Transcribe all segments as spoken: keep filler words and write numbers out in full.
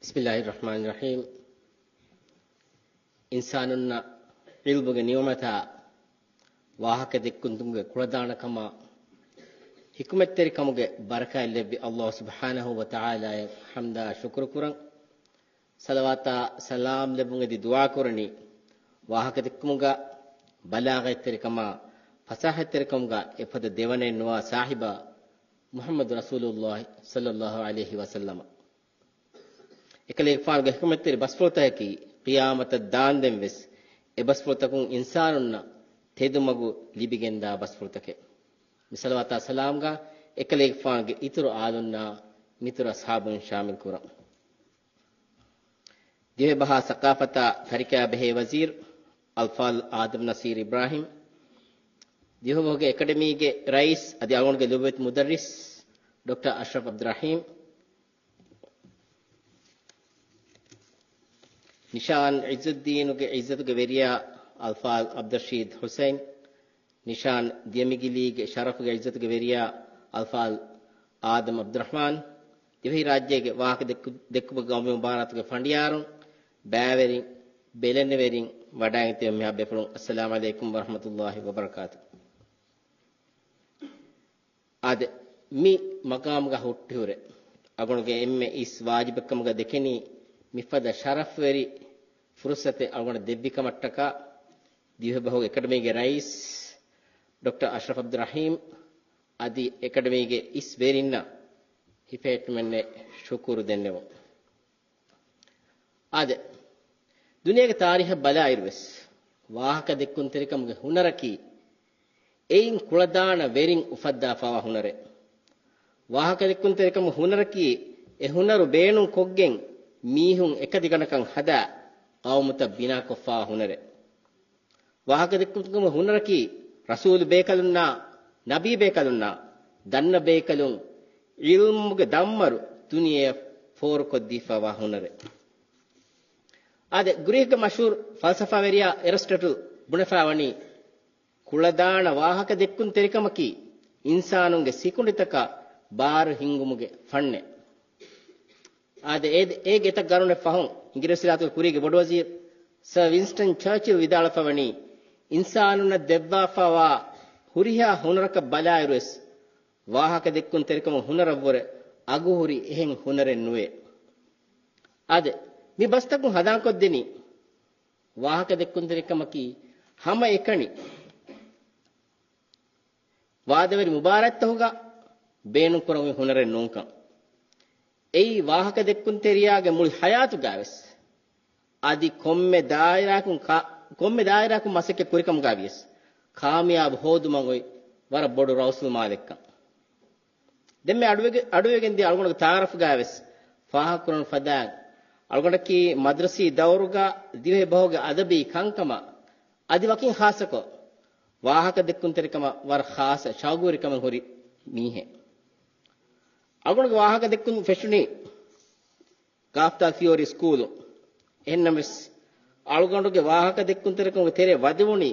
ބިސްމިއްލާހިއްރަޙްމާނިއްރަޙީމް. އިންސާނުންނަށް ޢިލްމުގެ ނިޢުމަތާ ވާހަކަ ދެއްކުންތެރިކަމުގެ ކުޅަދާނަކަމާ ޙިކުމަތްތެރިކަމުގެ ބަރަކާތް ލެއްވި ﷲ ސުބްޙާނަހޫ ވަތަޢާލާއަށް ޙަމްދާ ޝުކުރު ކުރަން. ޞަލަވާތާ ސަލާމް ލެއްވުން އެދި ދުޢާ ކުރަނީ، ވާހަކަ ދެއްކުމުގަ ބަލާޣަތްތެރިކަމާ ފަސާޙަތްތެރިކަމުގަ އެފަދަ ދެވަނައެއް ނުވާ ސާހިބާ މުޙައްމަދު ރަސޫލުﷲ ޞައްލަﷲ ޢަލައިހި ވަސައްލަމަ. އެކަލޭގެފާނުގެ ޙިކުމަތްތެރި ބަސްފުޅުތަކަކީ، ޤިޔާމަތަށް ދާންދެން ވެސް އެ ބަސްފުޅުތަކުން އިންސާނުންނަށް ތެދުމަގު ލިބިގެންދާ ބަސްފުޅުތަކެއް. މި ޞަލަވާތާ ސަލާމްގަ އެކަލޭގެފާނުގެ އިތުރު އާލުންނާ މިތުރު އަޞްޙާބުން ޝާމިލް ކުރަން. ދިވެހިބަހާ ސަޤާފަތާ ތަރިކަޔާ ބެހޭ ވަޒީރު އަލްފާޟިލް އާދަމް ނަޞީރު އިބްރާހީމް، ދިވެހިބަހުގެ އެކަޑަމީގެ ރައީސް އަދި އަޅުގަނޑުގެ ލޮބުވެތި މުދައްރިސް ޑޮކްޓަރ އަޝްރަފް ޢަބްދުއްރަޙީމް، ނިޝާން ޢިއްޒުއްދީނުގެ ޢިއްޒަތުގެ ވެރިޔާ އަލްފާޟިލް ޢަބްދުއްރަޝީދު ޙުސައިން، ނިޝާން ދިޔަމިގިލީގެ ޝަރަފުގެ ޢިއްޒަތުގެ ވެރިޔާ އަލްފާޟިލް އާދަމް ޢަބްދުއްރަޙްމާން، ދިވެހިރާއްޖޭގެ ވާހަކަ ދެއްކު-، ދެއްކުމުގެ ގައުމީ މުބާރާތުގެ ފަނޑިޔާރުން، ބައިވެރިން، ބެލެނިވެރިން، ވަޑައިގެން ތިބި މިހާ ބޭފުޅުން، އައްސަލާމް ޢަލައިކުމް ވަރަޙްމަތުﷲ ވަބަރަކާތު. އާދެ، މި މަޤާމުގަ ހުއްޓިހުރެ އަޅުގަނޑުގެ އެންމެ އިސް ވާޖިބެއްކަމުގަ ދެކެނީ، މިފަދަ ޝަރަފްވެރި ފުރުޞަތެއް އަޅުގަނޑަށް ދެއްވިކަމަށްޓަކާ، ދިވެހިބަހުގެ އެކަޑަމީގެ ރައީސް ޑޮކްޓަރ އަޝްރަފް ޢަބްދުއްރަޙީމް އަދި އެކަޑަމީގެ އިސް ވެރިންނަށް ހިފެހެއްޓުމެންނެއް ޝުކުރު ދެންނެވުން. އާދެ، ދުނިޔޭގެ ތާރީޚަށް ބަލާއިރުވެސް، ވާހަކަ ދެއްކުންތެރިކަމުގެ ހުނަރަކީ، އެއިން ކުޅަދާނަ ވެރިން އުފައްދާފައިވާ ހުނަރެއް. ވާހަކަ ދެއްކުންތެރިކަމުގެ ހުނަރަކީ، އެ ހުނަރު ބޭނުން ކޮށްގެން މީހުން އެކަތިގަނޑަކަށް ހަދާ، ޤައުމުތައް ބިނާކޮށްފައިވާ ހުނަރެއް. ވާހަކަ ދެއްކުންތެރިކަމުގެ ހުނަރަކީ، ރަސޫލު ބޭކަލުންނާ، ނަބީ ބޭކަލުންނާ، ދަންނަ ބޭކަލުން ޢިލްމުގެ ދަންމަރު ދުނިޔެއަށް ފޯރުކޮށްދީފައިވާ ހުނަރެއް. އާދެ، ގްރީކްގެ މަޝްހޫރު ފަލްސަފާވެރިޔާ އެރިސްޓަޓަލް ބުނެފައިވަނީ، ކުޅަދާނަ ވާހަކަ ދެއްކުންތެރިކަމަކީ އިންސާނުންގެ ސިކުނޑިތަކަށް ބާރު ހިންގުމުގެ ފަންނެއް. އާދެ، އޭ، އޭގެ އެތައް ގަރުނެއް ފަހުން، އިނގިރޭސި ވިލާތުގެ ކުރީގެ ބޮޑުވަޒީރު ސަރ ވިންސްޓަން ޗާޗިލް ވިދާޅުވެފައިވަނީ، އިންސާނުންނަށް ދެއްވާފައިވާ ހުރިހާ ހުނަރަކަށް ބަލާއިރުވެސް، ވާހަކަ ދެއްކުންތެރިކަމުގެ ހުނަރަށްވުރެ އަގުހުރި އެހެން ހުނަރެއް ނުވޭ. އާދެ، މި ބަސްތަކުން ހަނދާންކޮށްދިނީ، ވާހަކަ ދެއްކުންތެރިކަމަކީ ހަމައެކަނި ވާދަވެރި މުބާރާތްތަކުގަ ބޭނުންކުރަންވީ ހުނަރެއް ނޫންކަން. އެއީ ވާހަކަ ދެއްކުންތެރިޔާގެ މުޅި ހަޔާތުގައިވެސް، އަދި ކޮންމެ ދާއިރާއަކުން ކާ-، ކޮންމެ ދާއިރާއަކުން މަސައްކަތް ކުރިކަމުގައިވިޔަސް، ކާމިޔާބު ހޯދުމަށް އޮތް ވަރަށް ބޮޑު ރައުސުލްމާލެއްކަން. ދެންމެ އަޑުވެގެ-، އަޑުވެގެންދިޔަ އަޅުގަނޑުގެ ތަޢާރަފްގައިވެސް ފާހަގަކުރަން ފަދައިން، އަޅުގަނޑަކީ މަދްރަސީ ދައުރުގަ ދިވެހިބަހުގެ އަދަބީ ކަންކަމަށް އަދި ވަކިން ޚާއްޞަކޮށް، ވާހަކަ ދެއްކުންތެރިކަމަށް ވަރަށް ޚާއްޞަ ޝައުގުވެރިކަމެއް ހުރި މީހެއް. އަޅުގަނޑުގެ ވާހަކަ ދެއްކުން ފެށުނީ ގާފްތާލް ފިޔޯރީ ސްކޫލު. އެހެންނަމަވެސް، އަޅުގަނޑުގެ ވާހަކަ ދެއްކުންތެރިކަމުގެ ތެރެ ވަދެވުނީ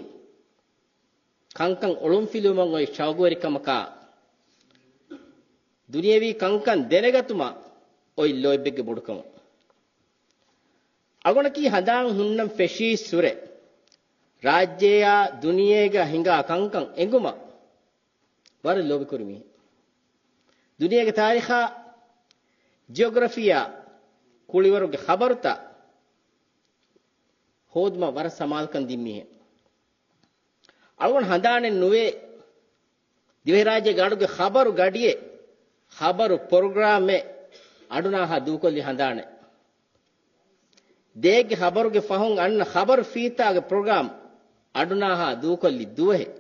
ކަންކަން އޮޅުންފިލުވުމަށް އޮތް ޝައުގުވެރިކަމަކާ، ދުނިޔެވީ ކަންކަން ދެނެގަތުމަށް އޮތް ލޯތްބެއްގެ ބޮޑުކަމަށް. އަޅުގަނޑަކީ ހަނދާން ހުންނަން ފެށީއްސުރެ، ރާއްޖެއާ ދުނިޔޭގަ ހިނގާ ކަންކަން އެނގުމަށް ވަރަށް ލޯބިކުރި މީހެއް. ދުނިޔޭގެ ތާރީޚާ، ޖިއޮގްރަފީއާ، ކުޅިވަރުގެ ޚަބަރުތައް ހޯދުމަށް ވަރަށް ސަމާލުކަން ދިން މީހެއް. އަޅުގަނޑު ހަނދާނެއް ނުވޭ، ދިވެހިރާއްޖޭގެ އަޑުގެ ޚަބަރު ގަޑިއެއް، ޚަބަރު ޕްރޮގްރާމެއް އަޑުނާހާ ދޫކޮށްލި ހަނދާނެއް. ދޭއްގެ ޚަބަރުގެ ފަހުން އަންނަ ޚަބަރު ފީތާގެ ޕްރޮގްރާމް އަޑުނާހާ ދޫކޮށްލި ދުވަހެއް.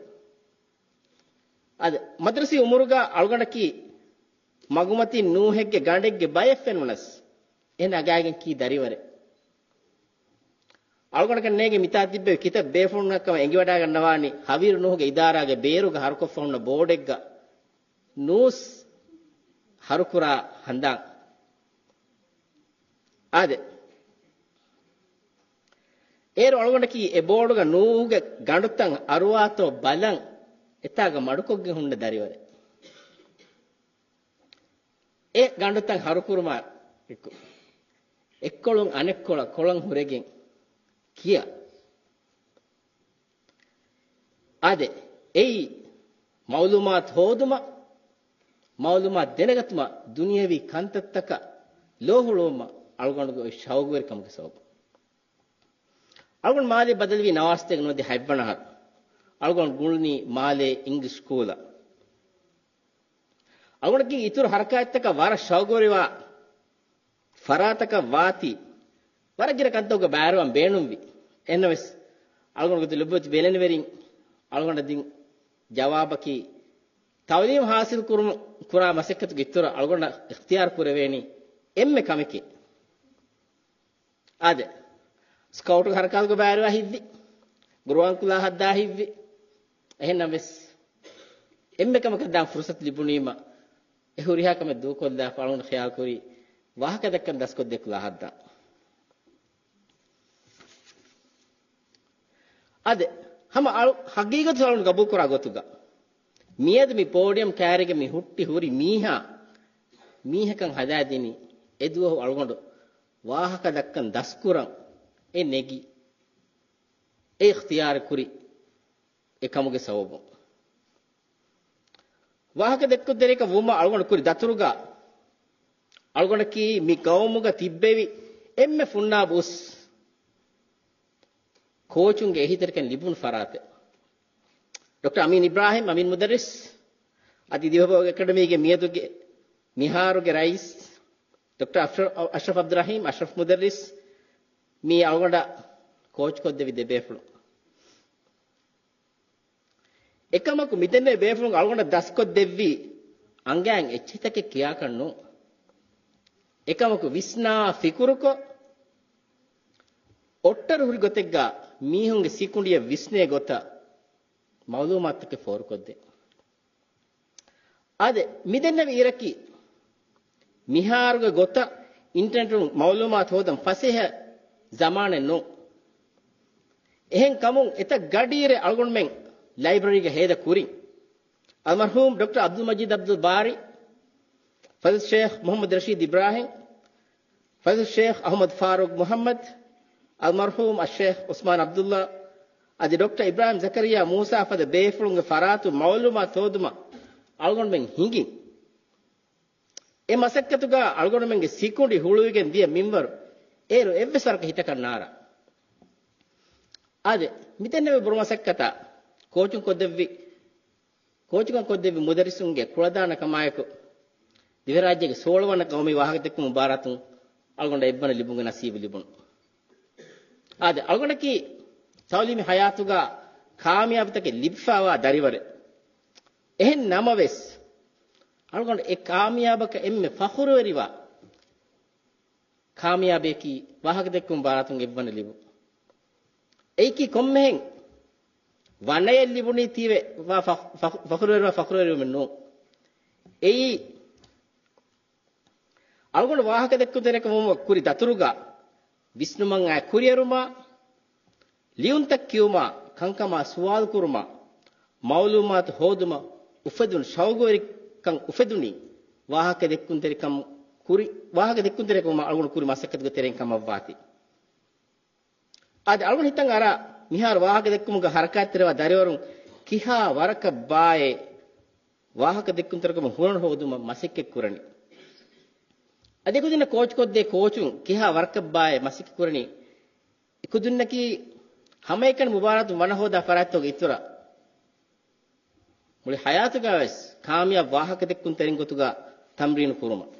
އަދި މަދްރަސީ އުމުރުގަ އަޅުގަނޑަކީ މަގުމަތިން ނޫހެއްގެ ގަނޑެއްގެ ބައެއް ފެނުނަސް، އެހެން އަގާގެން ކީ ދަރިވަރެއް. އަޅުގަނޑަކަށް ނޭނގެ މިތާ ތިއްބެވި ކިތައް ބޭފުޅުންނަށް ކަމަށް އެނގިވަޑައިގަންނަވާނީ، ހަވީރު ނޫހުގެ އިދާރާގެ ބޭރުގަ ހަރުކޮށްފަ ހުންނަ ބޯޑެއްގަ ނޫސް ހަރުކުރާ ހަނދާން. އާދެ، އޭރު އަޅުގަނޑަކީ އެ ބޯޑުގަ ނޫހުގެ ގަނޑުތައް އަރުވާތޯ ބަލަން އެތާގަ މަޑުކޮށްގެން ހުންނަ ދަރިވަރެއް. އެ ގަނޑުތައް ހަރުކުރުމާ އެކު އެއްކޮޅުން އަނެއްކޮޅަށް ކޮޅަން ހުރެގެން ކިޔާ. އާދެ، އެއީ މައުލޫމާތު ހޯދުމަށް، މައުލޫމާތު ދެނެގަތުމަށް، ދުނިޔެވީ ކަންތައްތަކަށް ލޯހުޅުވުމަށް އަޅުގަނޑުގެ އޮތް ޝައުގުވެރިކަމުގެ ސަބަބުން. އަޅުގަނޑު މާލެ ބަދަލުވީ ނަވާސްތޭކަ ނުވަދިހަ ހަތްވަނަ އަހަރު. އަޅުގަނޑު ގުޅުނީ މާލޭ އިންގްލިޝް ސްކޫލަށް. އަޅުގަނޑަކީ އިތުރު ހަރަކާތްތަކަށް ވަރަށް ޝައުގުވެރިވާ ފަރާތަކަށް ވާތީ، ވަރަށް ގިނަ ކަންތަކުގެ ބައިވެރިވާން ބޭނުންވި. އެހެންނަމަވެސް، އަޅުގަނޑު ގޮތުން ލޮބުވެތި ބެލެނިވެރިން އަޅުގަނޑަށް ދިން ޖަވާބަކީ، ތައުލީމު ހާސިލް ކުރުމު، ކުރާ މަސައްކަތުގެ އިތުރަށް އަޅުގަނޑަށް އިޚްތިޔާރު ކުރެވޭނީ އެންމެ ކަމެކޭ. އާދެ، ސްކައުޓު ހަރަކާތުގެ ބައިވެރިވާ ހިތްވި، ގުރުއާން ކުލާ ހައްދާ ހިތްވި. އެހެންނަމަވެސް، އެންމެ ކަމަކަށް ދާން ފުރުސަތު ލިބުނީމަ، އެ ހުރިހާ ކަމެއް ދޫކޮށްލާފަ އަޅުގަނޑު ޚިޔާލުކުރީ ވާހަކަ ދައްކަން ދަސްކޮށްދޭ ކުލާ ހައްދާ. އާދެ، ހަމަ އަޅު-، ހަގީގަތު އަޅުގަނޑު ގަބޫލުކުރާ ގޮތުގަ، މިއަދު މި ޕޯޑިއަމް ކާރިގަ މި ހުއްޓި ހުރި މީހާ، މީހަކަށް ހަދާދިނީ އެ ދުވަހު އަޅުގަނޑު ވާހަކަ ދައްކަން ދަސްކުރަން އެ ނެގި، އެ އިޚްތިޔާރު ކުރި އެ ކަމުގެ ސަބަބުން. ވާހަކަ ދެއްކުންތެރިކަން ވުމަށް އަޅުގަނޑު ކުރި ދަތުރުގަ، އަޅުގަނޑަކީ މި ގައުމުގަ ތިއްބެވި އެންމެ ފުންނާބު އުސް ކޯޗުންގެ އެހީތެރިކަން ލިބުނު ފަރާތެއް. ޑޮކްޓަރ އަމީން އިބްރާހިމް، އަމީން މުދައްރިސް، އަދި ދިވެހިބަހުގެ އެކަޑަމީގެ މިއަދުގެ މިހާރުގެ ރައީސް ޑޮކްޓަރ އަޝްރަ-، އަޝްރަފް އަބްދުއްރަހީމް، އަޝްރަފް މުދައްރިސް، މީ އަޅުގަނޑަށް ކޯޗްކޮށްދެއްވި ދެ ބޭފުޅުން. އެކަމަކު މިދެންނެވި ބޭފުޅުން އަޅުގަނޑަށް ދަސްކޮށްދެއްވީ އަނގައިން އެއްޗިތަކެއް ކިޔާކަށް ނޫން. އެކަމަކު ވިސްނާ ފިކުރުކޮށް، އޮއްޓަރު ހުރި ގޮތެއްގަ މީހުންގެ ސިކުނޑިއަށް ވިސްނޭ ގޮތަށް މައުލޫމާތުތަކެއް ފޯރުކޮށްދޭ. އާދެ، މިދެންނެވި އިރަކީ މިހާރުގެ ގޮތަށް އިންޓަރނެޓުން މައުލޫމާތު ހޯދަން ފަސޭހަ ޒަމާނެއް ނޫން. އެހެން ކަމުން އެތައް ގަޑިއިރެއް އަޅުގަނޑުމެން ލައިބްރަރީގަ ހޭދަ ކުރިން. އަލްމަރްޙޫމް ޑޮކްޓަރ އަބްދުލް މަޖީދް އަބްދުލް ބާރީ، ފަޟީލަތު ޝޭޚް މުޙައްމަދު ރަޝީދު އިބްރާހިމް، ފަޟީލަތު ޝޭޚް އަޙްމަދު ފާރޫޤް މުޙައްމަދު، އަލްމަރްޙޫމް އައްޝޭޚް ޢުސްމާން ޢަބްދުﷲ، އަދި ޑޮކްޓަރ އިބްރާހިމް ޒަކަރިއްޔާ މޫސާ ފަދަ ބޭފުޅުންގެ ފަރާތުން މަޢުލޫމާތު ހޯދުމަށް އަޅުގަނޑުމެން ހިނގިން. އެ މަސައްކަތުގަ އަޅުގަނޑުމެންގެ ސިކުނޑި ހުޅުވިގެން ދިޔަ މިންވަރު އޭރު އެއްވެސް ވަރަކަށް ހިތަކަށް ނާރާ. އާދެ، މިދެންނެވި ބުރު މަސައްކަތަށް ކޯޗުން ކޮށްދެއްވި، ކޯޗުކަން ކޮށްދެއްވި މުދައްރިސުންގެ ކުޅަދާނަ ކަމާއެކު، ދިވެހިރާއްޖޭގެ ސޯޅަ ވަނަ ގައުމީ ވާހަކަދެއްކުމުގެ ބާރާތުން އަޅުގަނޑަށް އެއްވަނަ ލިބުމުގެ ނަސީބު ލިބުނު. އާދެ، އަޅުގަނޑަކީ ތަޢުލީމީ ހަޔާތުގަ ކާމިޔާބުތަކެއް ލިބިފައިވާ ދަރިވަރެއް. އެހެން ނަމަވެސް، އަޅުގަނޑު އެ ކާމިޔާބަކަށް އެންމެ ފަޚުރުވެރިވާ ކާމިޔާބެއަކީ ވާހަކަދެއްކުމުގެ ބާރާތުން އެއްވަނަ ލިބުން. އެއީކީ ކޮންމެހެން ވަނައެއް ލިބުނީ ތީވެ ވާ ފަޚް-، ފަޚް-، ފަޚުރުވެރިވާ ފަޚުރުވެރިވުމެއް ނޫން. އެއީ އަޅުގަނޑު ވާހަކަދެއްކުންތެރިކަމުން ކުރި ދަތުރުގަ ވިސްނުމަށް އައި ކުރިއެރުމާ، ލިޔުންތައް ކިޔުމާ، ކަންކަމާ ސުވާލުކުރުމާ، މަޢުލޫމާތު ހޯދުމަށް އުފެދުނު ޝައުގުވެރިކަން އުފެދުނީ ވާހަކަދެއްކުންތެރިކަމު ކުރި، ވާހަކަދެއްކުންތެރިކަމުން އަޅުގަނޑު ކުރި މަސައްކަތުގެ ތެރެއިން ކަމަށްވާތީ. އަދި އަޅުގަނޑު ހިތަށް އަރާ، މިހާރު ވާހަކަދެއްކުމުގަ ހަރަކާތްތެރިވާ ދަރިވަރުން ކިހާ ވަރަކަށް ބާއޭ ވާހަކަދެއްކުންތެރިކަމުން ހުނަރު ހޯދުމަށް މަސައްކަތް ކުރަނީ. އަދި އެކުދިންނަށް ކޯޗްކޮށްދޭ ކޯޗުން ކިހާ ވަރަކަށް ބާއޭ މަސައްކަތް ކުރަނީ. އެކުދިންނަކީ ހަމައެކަނި މުބާރާތު ވަނަ ހޯދާ ފަރާތްތަކުގެ އިތުރަށް މުޅި ހަޔާތުގަވެސް ކާމިޔާބު ވާހަކަދެއްކުންތެރިން ގޮތުގަ ތަމްރީނު ކުރުމަށް.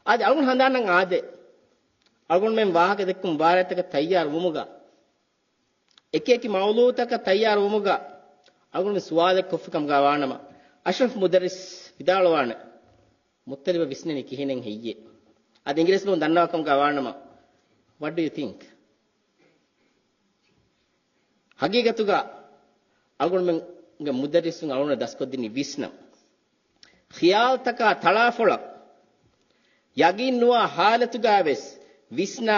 އަދި އަޅުގަނޑު ހަނދާންނަށް އާދެ، އަޅުގަނޑުމެން ވާހަކަދެއްކުމުގެ މުބާރާތްތަކަށް ތައްޔާރު ވުމުގަ، އެކިއެކި މައުޟޫޢުތަކަށް ތައްޔާރު ވުމުގަ، އަޅުގަނޑުމެން ސުވާލެއް ކޮށްފި ކަމުގަ ވާނަމަ، އަޝްރަފް މުދައްރިސް ވިދާޅުވާނެ، މުއްތަލިބަށް ވިސްނެނީ ކިހިނެއް ހެއްޔޭ؟ އަދި އިނގިރޭސި ބަހުން ދަންނަވާ ކަމުގަ ވާނަމަ، What do you think? ހަގީގަތުގަ އަޅުގަނޑުމެންގެ މުދައްރިސުން އަޅުގަނޑަށް ދަސްކޮށްދިނީ ވިސްނަން. ޚިޔާލްތަކާ ތަޅާފޮޅަށް ޔަގީން ނުވާ ހާލަތުގަވެސް ވިސްނާ،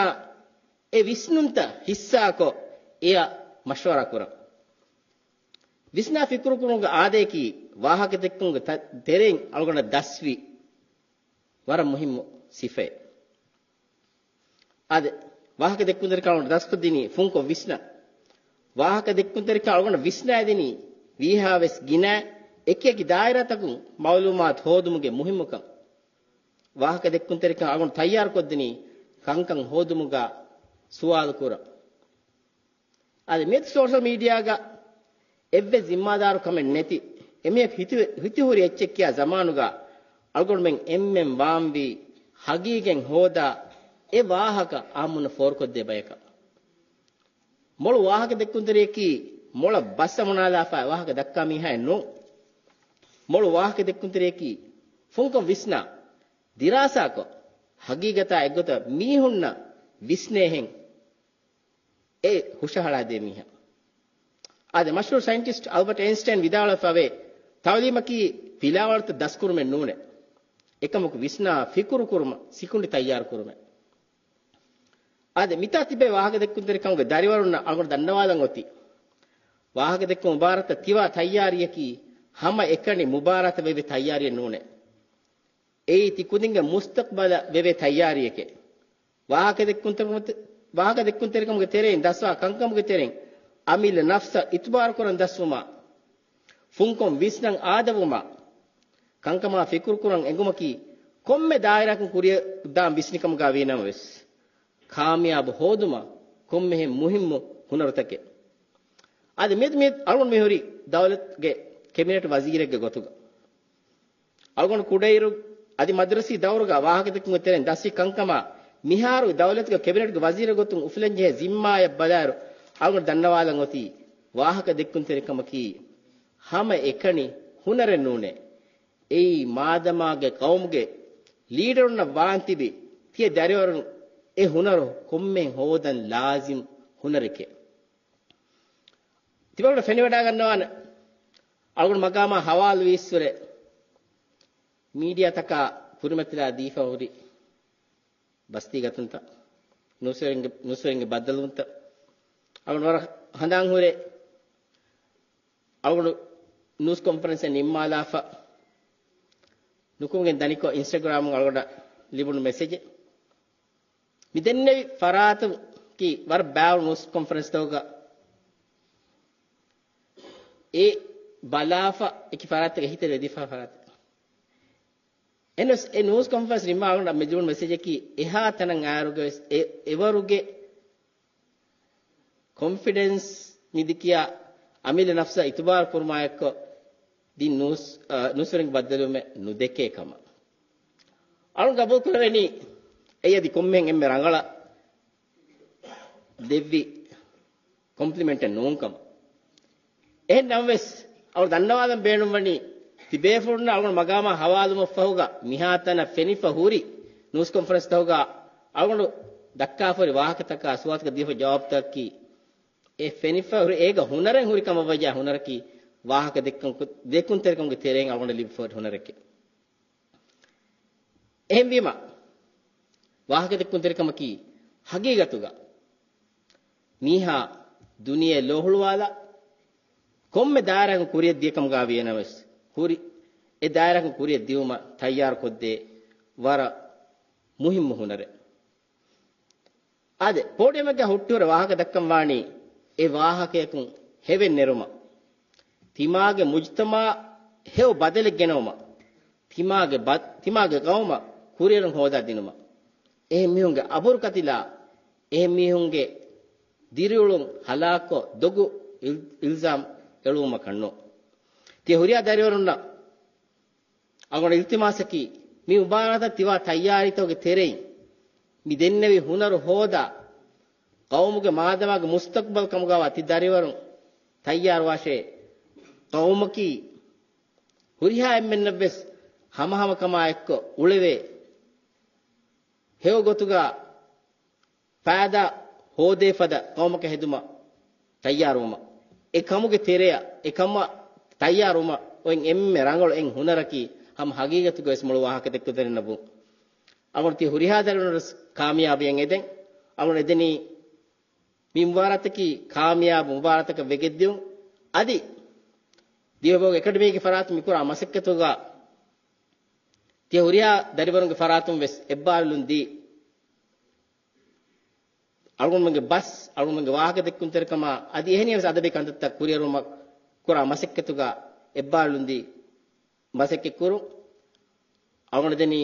އެ ވިސްނުންތައް ހިއްސާކޮށް، އެއަށް މަޝްވަރާ ކުރަން. ވިސްނާ ފިކުރުކުރުމުގެ އާދަޔަކީ ވާހަކަދެއްކުމުގެ ތަ-، ތެރެއިން އަޅުގަނޑަށް ދަސްވި ވަރަށް މުހިއްމު ސިފައެއް. އާދެ، ވާހަކަ ދެއްކުންތެރިކަން އަޅުގަނޑު ދަސްކޮށްދިނީ ފުންކޮށް ވިސްނާ. ވާހަކަ ދެއްކުންތެރިކަން އަޅުގަނޑު ވިސްނާދިނީ ވީހާވެސް ގިނަ އެކިއެކި ދާއިރާތަކުން މައުލޫމާތު ހޯދުމުގެ މުހިއްމުކަން. ވާހަކަ ދެއްކުންތެރިކަން އަޅުގަނޑު ތައްޔާރުކޮށްދިނީ ކަންކަން ހޯދުމުގަ ސުވާލު ކުރަން. އަދި މިއަދު ސޯޝަލް މީޑިއާގަ އެއްވެސް ޒިންމާދާރު ކަމެއް ނެތި އެމީހަކު ހިތި-، ހިތިހުރި އެއްޗެއް ކިޔާ ޒަމާނުގަ އަޅުގަނޑުމެން އެންމެން ވާންވީ ހަގީގަތް ހޯދާ އެ ވާހަކަ އާއްމުންނަށް ފޯރުކޮށްދޭ ބަޔަކަށް. މޮޅު ވާހަކަ ދެއްކުންތެރިޔަކީ މޮޅަށް ބަސް އަމުނާލާފަ ވާހަކަ ދައްކާ މީހާއެއް ނޫން. މޮޅު ވާހަކަ ދެއްކުންތެރިޔަކީ ފުންކޮށް ވިސްނާ، ދިރާސާކޮށް، ހަގީގަތާ އެއްގޮތަށް މީހުންނަށް ވިސްނޭހެން އެ ހުށަހަޅާދޭ މީހާ. އާދެ، މަޝްހޫރު ސައިންޓިސްޓް އަލްބަޓް އައިންސްޓައިން ވިދާޅުވެފަވޭ، ތައުލީމަކީ ފިލާވަޅުތައް ދަސްކުރުމެއް ނޫނޭ. އެކަމަކު ވިސްނާ ފިކުރު ކުރުމަށް ސިކުނޑި ތައްޔާރު ކުރުމޭ. އާދެ، މިތާ ތިބޭ ވާހަކަ ދެއްކުންތެރިކަމުގެ ދަރިވަރުންނަށް އަޅުގަނޑު ދަންނަވާލަން އޮތީ، ވާހަކަ ދެއްކުމަށް މުބާރާތަށް ތިވާ ތައްޔާރީއަކީ ހަމަ އެކަނި މުބާރާތަށް ވެވޭ ތައްޔާރީއެއް ނޫނޭ. އެއީ ތި ކުދިންގެ މުސްތަޤްބަލަށް ވެވޭ ތައްޔާރީއެކޭ. ވާހަކަ ދެއްކުންތެރިކަމުގެ ތެ-، ވާހަކަ ދެއްކުންތެރިކަމުގެ ތެރެއިން ދަސްވާ ކަންކަމުގެ ތެރެއިން އަމިއްލަ ނަފްސަށް އިތުބާރުކުރަން ދަސްވުމާ، ފުންކޮށް ވިސްނަން އާދަވުމާ، ކަންކަމާ ފިކުރުކުރަން އެނގުމަކީ ކޮންމެ ދާއިރާއަކުން ކުރިއަށް ދާން ވިސްނިކަމުގަ ވީނަމަވެސް، ކާމިޔާބު ހޯދުމަށް ކޮންމެހެން މުހިއްމު ހުނަރުތަކެއް. އަދި މިއަދު މި އަޅުގަނޑު މިހުރީ ދައުލަތުގެ ކެބިނެޓް ވަޒީރެއްގެ ގޮތުގަ. އަޅުގަނޑު ކުޑައިރު އަދި މަދުރަސީ ދައުރުގަ ވާހަކަދެއްކުމުގެ ތެރެއިން ދަސްވި ކަންކަމާ، މިހާރު ދައުލަތުގެ ކެބިނެޓްގެ ވަޒީރެއް ގޮތުން އުފުލެންޖެހޭ ޒިންމާއަށް ބަލާއިރު، އަޅުގަނޑު ދަންނަވާލަން އޮތީ، ވާހަކަ ދެއްކުންތެރިކަމަކީ ހަމަ އެކަނި ހުނަރެއް ނޫނޭ. އެއީ މާދަމާގެ ޤައުމުގެ ލީޑަރުންނަށް ވާން ތިބި، ތިޔަ ދަރިވަރުން އެ ހުނަރު ކޮންމެ ހޯދަން ލާޒިމް ހުނަރެކޭ. ތިބަގުޑަ ފެނިވަޑާގަންނަވާނެ، އަޅުގަނޑު މަގާމާ ހަވާލުވީއްސުރެ، މީޑިއާތަކާ ކުރިމަތިލާ ދީފަ ހުރި ބަސްތީގަތުންތައް، ނޫސްވެރިންގެ، ނޫސްވެރިންގެ ބައްދަލުވުންތައް، އަޅުގަނޑު ވަރަށް ހަނދާން ހުރޭ، އަޅުގަނޑު ނޫސް ކޮންފަރެންސެއް ނިންމާލާފަ، ނުކުމެގެން ދަނިކޮށް އިންސްޓަގްރާމުން އަޅުގަނޑަށް ލިބުނު މެސެޖެއް. މި ދެންނެވި ފަރާތަކީ ވަރަށް ބާވަރު ނޫސް ކޮންފަރެންސްތަކުގަ އެ ބަލާފަ އެކި ފަރާތެއްގަ ހިތެއް ވެދިފަ ފަރާތެއް. އެހެނަސް އެ ނޫސް ކޮންފަރެންސް ނިންމާ އަޅުގަނޑަށް މި ލިބުނު މެސެޖަކީ އެހާ ތަނަށް އާރުގަވެސް އެ، އެވަރުގެ ކޮންފިޑެންސް މިދިކިޔާ އަމިއްލަ ނަފްސަށް އިތުބާރު ކުރުމާއެއްކޮށް ދިން ނޫސް، އަ، ނޫސްވެރިންގެ ބައްދަލުވުމެއް ނުދެކޭ ކަމަށް. އަޅުން ގަބޫލު ކުރެވެނީ އެއީ އަދި ކޮންމެހެން އެންމެ ރަނގަޅަށް ދެއްވި ކޮމްޕްލިމެންޓެއް ނޫން ކަމަށް. އެހެން ނަމަވެސް، އަޅު ދަންނަވާލަން ބޭނުންވަނީ، ތިބޭފުޅުންނަށް އަޅުގަނޑު މަގާމާ ހަވާލުމަށްފަހުގަ މިހާތަނަށް ފެނިފަ ހުރި ނޫސް ކޮންފަރެންސްތަކުގަ އަޅުގަނޑު ދައްކާފަ ހުރި ވާހަކަތަކާ ސުވާލުތަކަށް ދީފަ ޖަވާބުތަކަކީ، އެ ފެނިފަ ހުރި އޭގަ ހުނަރެއް ހުރި ކަމަށް ވަޖާ ހުނަރަކީ، ވާހަކަ ދެއްކުން-، ދެއްކުންތެރިކަމުގެ ތެރެއިން އަޅުގަނޑަށް ލިބިފަ ހުރި ހުނަރެކޭ. އެހެންވީމަ، ވާހަކަ ދެއްކުންތެރިކަމަކީ ހަގީގަތުގަ މީހާ ދުނިޔެ ލޯހުޅުވާލާ، ކޮންމެ ދާއިރާއަކުން ކުރިއަށް ދިޔަކަމުގަ ވިޔަނަމަވެސް، ހުރި އެ ދާއިރާއަކުން ކުރިއަށް ދިޔުމަށް ތައްޔާރުކޮށްދޭ ވަރަށް މުހިއްމު ހުނަރެއް. އާދެ، ޕޯޑިއަމެއްގަ ހުއްޓިހުރެ ވާހަކަ ދައްކަން ވާނީ އެ ވާހަކަޔަކުން ހެވެއް ނެރުމަށް، ތިމާގެ މުޖްތަމަޢަށް ހެޔޮ ބަދަލެއް ގެނައުމަށް، ތިމާގެ ބަ-، ތިމާގެ ޤައުމަށް ކުރިއެރުން ހޯދާ ދިނުމަށް. އެހެން މީހުންގެ އަބުރު ކަތިލާ، އެހެން މީހުންގެ ދިރިއުޅުން ހަލާކުކޮށް، ދޮގު އިލް-، އިލްޒާމް އެޅުވުމަކަށް ނޫން. ތިޔަ ހުރިހާ ދަރިވަރުންނަށް އަޅުގަނޑު އިލްތިމާސަކީ، މި މުބާރާތަށް ތިވާ ތައްޔާރީތަކުގެ ތެރެއިން މި ދެންނެވި ހުނަރު ހޯދާ، ޤައުމުގެ މާދަމާގެ މުސްތަޤްބަލް ކަމުގަވާ ތި ދަރިވަރުން ތައްޔާރުވާށޭ. ޤައުމަކީ ހުރިހާ އެންމެންނަށްވެސް ހަމަހަމަކަމާ އެއްކޮށް އުޅެވޭ، ހެޔޮ ގޮތުގަ ފައިދާ ހޯދޭ ފަދަ ޤައުމަކަށް ހެދުމަށް ތައްޔާރުވުމަށް، އެ ކަމުގެ ތެރެއަށް އެ ކަމަށް ތައްޔާރުވުމަށް އޮތް އެންމެ ރަނގަޅު އެއް ހުނަރަކީ، ހަމަ ހަގީގަތުގަވެސް މޮޅު ވާހަކަ ދެއްކުންތެރިންނަށް ވުން. އަޅުގަނޑު ތި ހުރިހާ ދަރިވަރުން ވެސް ކާމިޔާބީއެއް އެދެން. އަޅުގަނޑު އެދެނީ މި މުބާރާތަކީ ކާމިޔާބު މުބާރާތަކަށް ވެގެންދިއުން. އަދި ދިވެހިބަހުގެ އެކަޑަމީގެ ފަރާތުން މިކުރާ މަސައްކަތުގަ އެ ހުރިހާ ދަރިވަރުންގެ ފަރާތުން ވެސް އެއްބާރުލުން ދީ، އަޅުގަނޑުމެންގެ ބަސް، އަޅުގަނޑުމެންގެ ވާހަކަ ދެއްކުންތެރިކަމާ އަދި އެހެނިހެން ވެސް އަދަބީ ކަންތައްތައް ކުރިއެރުމަށް ކުރާ މަސައްކަތުގަ އެއްބާރުލުން ދީ މަސައްކަތް ކުރުން. އަޅުގަނޑު ދެނީ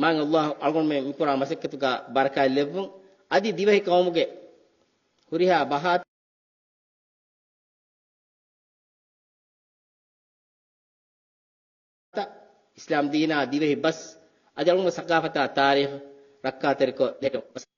މާތް ﷲ އަޅުގަނޑުމެން މިކުރާ މަސައްކަތުގަ ބަރަކާތް ލެއްވުން. އަދި ދިވެހި ޤައުމުގެ ހުރިހާ ބަހާ އިސްލާމް ދީނާ ދިވެހި ބަސް އަދި އަޅުގަނޑު ސަޤާފަތާ ތާރީޚު ރައްކާތެރިކޮށް ދެއްކުން.